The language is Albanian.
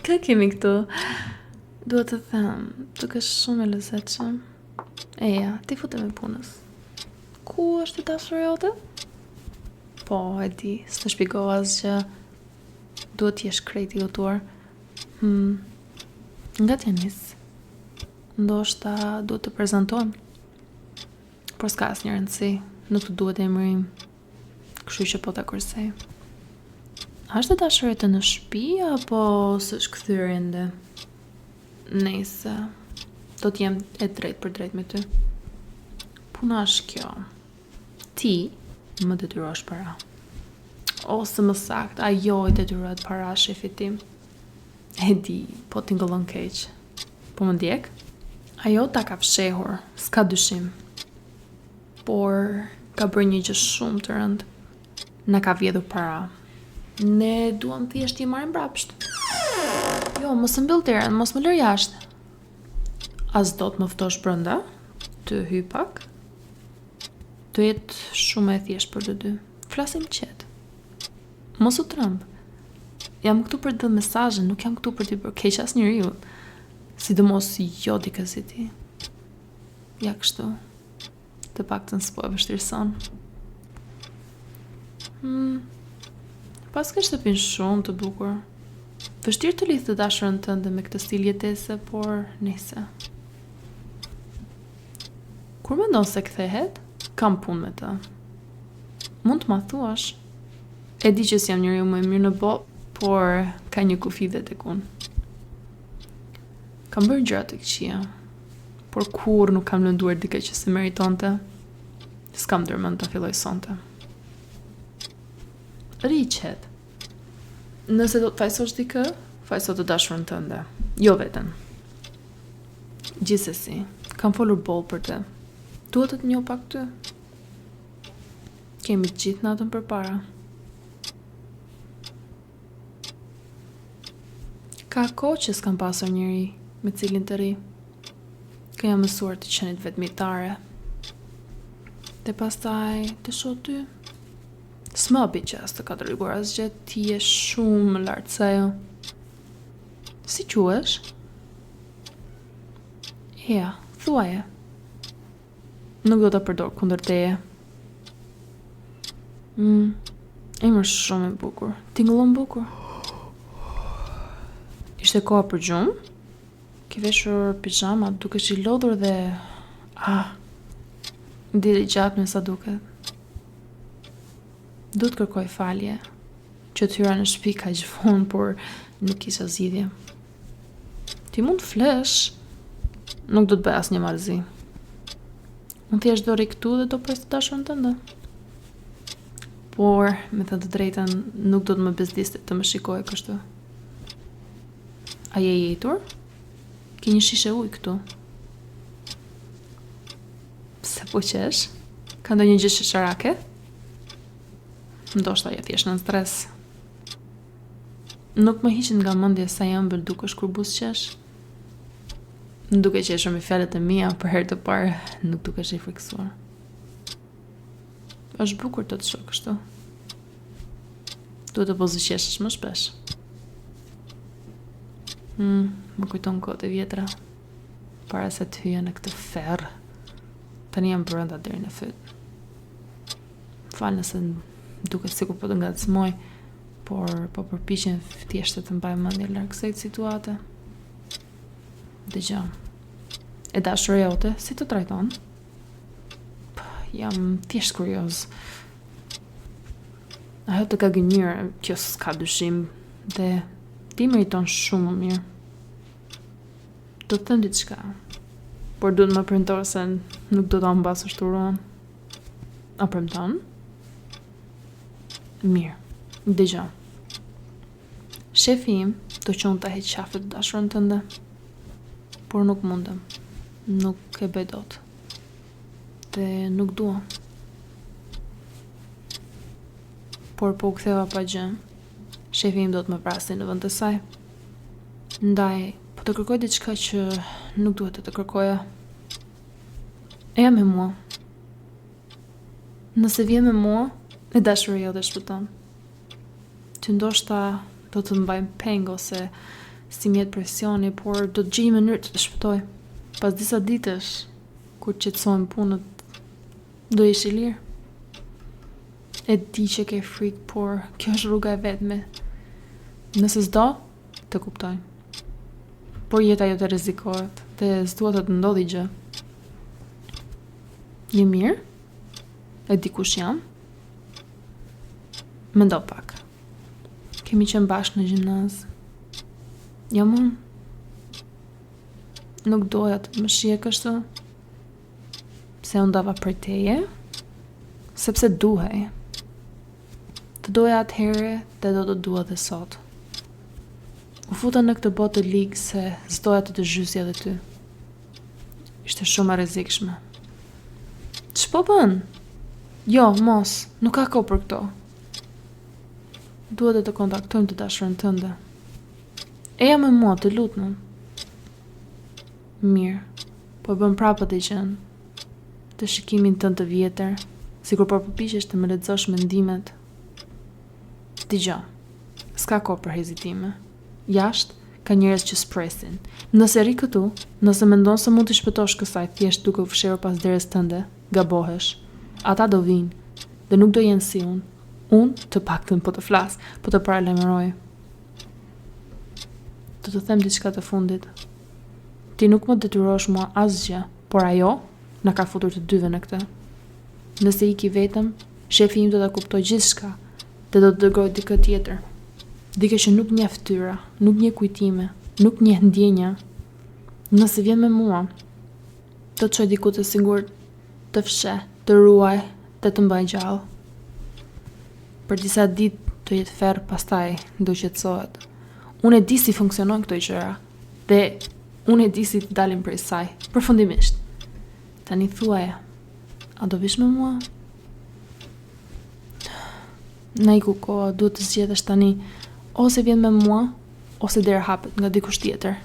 Kë kemi këtu? Duhet të them, dukesh shumë e lezetshëm. Eja, t'i futemi punës. Ku është e dashura jote? Po, e di, s'të shpjegova asgjë. Duhet të jesh krejt i hutuar. Hmm. Nga t'ia nis? Ndoshta duhet të prezantohem. Por s'ka asnjë rëndësi, nuk të duhet emri im. Kështu që po ta kursej. A është e dashura jote në shtëpi apo s'është kthyer ende? Nejse, do të jem e drejtpërdrejtë me ty. Puna është kjo. Ti më detyrohesh para. Ose më saktë, ajo i detyrohet para shefit tim. E di, po tingëllon keq. Po më ndjek? Ajo ta ka fshehur, s'ka dyshim. Por ka bërë një gjë shumë të rëndë. Na ka vjedhur para. Ne duam thjesht t'i marrim mbrapsht. Jo, mos e mbyll derën, mos më lër jashtë. A s'do të më ftosh brenda? Të hyj pak? Do jetë shumë e thjeshtë për të dy. Flasim qetë. Mos u tremb. Jam këtu për të dhënë mesazhe, nuk jam këtu për t'i bërë keq asnjeriu. Sidomos jo dikë si ti. Ja kështu. Të paktën s'po e vështirëson. Hmm. Paske shtëpinë shumë të bukur. Vështirë të lidh të dashurën tënde me këtë stil jetese, por nejse. Kur mendon se kthehet, kam punë me të. Mund të ma thuash. E di që s'jam njeriu më i mirë në botë, por ka një kufi dhe tek unë. Kam bërë gjëra të këqija, por kurrë nuk kam lënduar dikë që s'e meritonte. S'kam ndërmend ta filloj sonte. Rri i qetë. Nëse do të fajësosh dikë, fajëso të dashurën tënde, jo veten. Gjithsesi, kam folur boll për të. Dua të të njoh pak ty. Kemi gjithë natën përpara. Ka kohë që s'kam pasur njeri me cilin të rri. Ka jam mësuar të qenit vetmitare. Dhe pastaj të shoh ty. S'më habit që as të ka treguar asgjë, ti je shumë më lart se ajo. Si quhesh? Ja, thuaje. Nuk do ta përdor kundër teje. Mm, emër shumë i bukur. Tingëllon bukur. Ishte koha për gjumë. Ke veshur pizhama, dukesh i lodhur dhe... Ah, ditë e gjatë me sa duket. Duhet të kërkoj falje që të hyra në shtëpi kaq vonë, por nuk kisha zgjidhje. Ti mund të flesh, nuk do të bëj asnjë marrëzi. Unë thjesht do rri këtu dhe do pres të dashurën tënde. Por, me thënë të drejtën, nuk do të më bezdiste të më shikoje kështu. A je i etur? Ke një shishe ujë këtu. Pse po qesh? Ka ndonjë gjë qesharake? Ndoshta je thjesht nën stres. Nuk më hiqet nga mendja sa i ëmbël dukesh kur buzëqesh. Duke qeshur me fjalët e mia për herë të parë, nuk dukesh i frikësuar. Është bukur të të shoh kështu. Duhet të buzëqeshësh më shpesh. Hmm, më kujton kohët e vjetra. Para se të hyja në këtë ferr. Tani jam brenda deri në fyt. Fal nëse duket sikur po të ngacmoj, por po përpiqem thjesht të të mbaj mendjen larg kësaj situate. Dëgjo. E dashura jote, si të trajton? Jam thjesht kurioz. Ajo të ka gënjyer, kjo s'ka dyshim, dhe ti meriton shumë më mirë. Do të them diçka, por duhet më premtosh se nuk do ta humbasësh turuan. A premton? Mirë, dëgjo. Shefi im do që unë ta heq qafe të dashurën tënde, por nuk mundem, nuk e bëj dot. Dhe nuk dua. Por po u ktheva pa gjë, shefi im do të më vrasë në vend të saj. Ndaj, po të kërkoj diçka që nuk duhet të të kërkoja. Eja me mua. Nëse vjen me mua, e dashura jote shpëton. Ty ndoshta do të mbajnë peng ose si mjet presioni, por do të gjej një mënyrë të të shpëtoj. Pas disa ditësh, kur të qetësohen punët, do jesh i lirë. E di që ke frikë, por kjo është rruga e vetme. Nëse s'do, të kuptoj. Por jeta jote rrezikohet dhe s'dua të të ndodhi gjë. Je mirë? E di kush jam? Mendo pak. Kemi qenë bashkë në gjimnaz. Jam unë. Nuk doja të më shihje kështu. Pse u ndava prej teje? Sepse duhej. Të doja atëherë dhe do të dua dhe sot. U futa në këtë botë të ligë se s'doja të të zhysja dhe ty. Ishte shumë e rrezikshme. Ç'po bën? Jo, mos, nuk ka kohë për këto. Duhet të kontaktojmë të dashurën tënde. Eja me mua, të lutem. Mirë, po e bën prapë atë gjënë. Të shikimin tënd të vjetër, sikur po përpiqesh të më lexosh mendimet. Dëgjo, s'ka kohë për hezitime. Jashtë, ka njerëz që s'presin. Nëse rri këtu, nëse mendon se mund t'i shpëtosh kësaj thjesht duke u fshehur pas derës tënde, gabohesh. Ata do vijnë, dhe nuk do jenë si unë. Unë, të paktën po të flas, po të paralajmëroj. Do të them diçka të fundit. Ti nuk më detyrosh mua asgjë, por ajo na ka futur të dyve në këtë. Nëse iki vetëm, shefi im do ta kuptojë gjithçka dhe do të dërgojë dikë tjetër. Dikë që nuk njeh fytyra, nuk njeh kujtime, nuk njeh ndjenja. Nëse vjen me mua, të çoj diku të sigurt, të fsheh, të ruaj dhe të mbaj gjallë. Për disa ditë do jetë ferr, pastaj do qetësohet. Unë e di si funksionojnë këto gjëra dhe unë e di si të dalim prej saj, përfundimisht. Tani thuaje, a do vish me mua? Na iku koha, duhet të zgjedhësh tani, ose vjen me mua, ose dera hapet nga dikush tjetër.